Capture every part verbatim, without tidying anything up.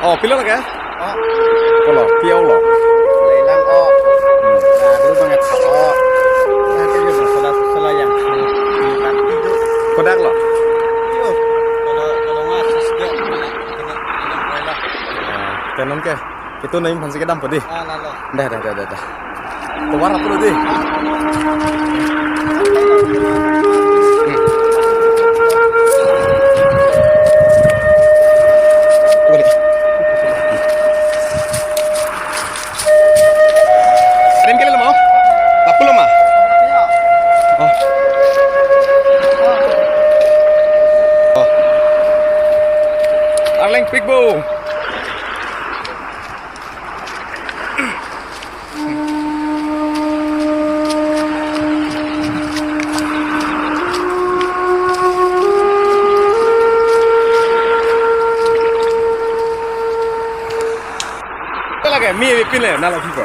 Oh, pilo lake? Oh. Kolo, pi-o lo? Lelang, oh. Hmm. Nah, dulu banget, oh. Nah, kan juga salah, salah yang, yang itu. Kodak lo? Iyo. Kalau, kalau nggak, sus, dia, kena, kena, kena, kena. Ah, tenon ke? Itu naim phansi kedam podi. Ah, lalo. Dah, dah, dah, dah, dah. Keluar apa deh? Hmm. Balik. Ada yang kalian mau? Apa lo, Ma? Oh. Oh. Arleng pik bo. Lake, mi, mi pin le, nalo pin ko.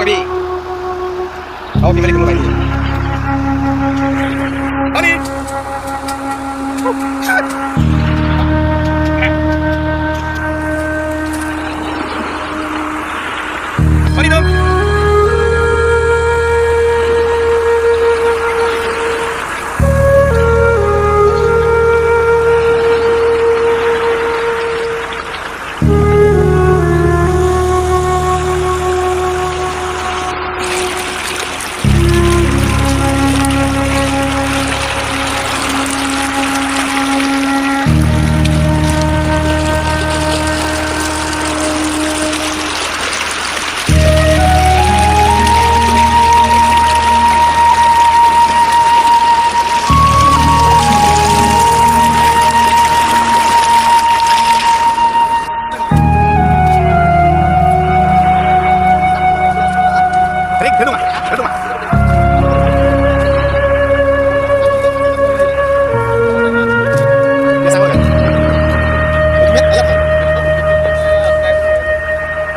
Howdy. Howdy, balik dulu lagi. Howdy. Howdy dong.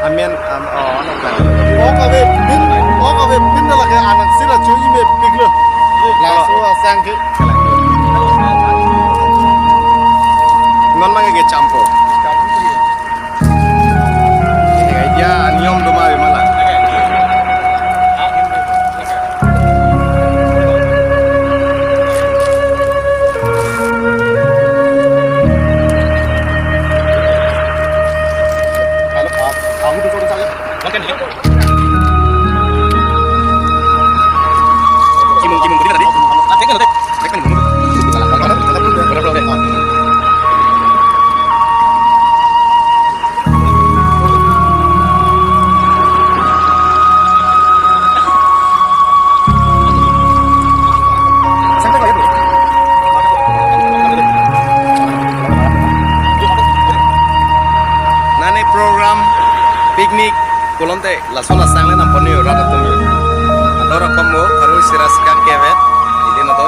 Amen. Am, oh, ano ka? Ok avepin, ok avepin lake anak sila chu ime piklo. Laso asang ke. Non mang ke champo. Ini idea aniyom doma ave ma la. Nane program picnic pulote laso la sang le nam ponyo rat atum yo. Ador akom mo, aru sira sikang kevet, ili no to.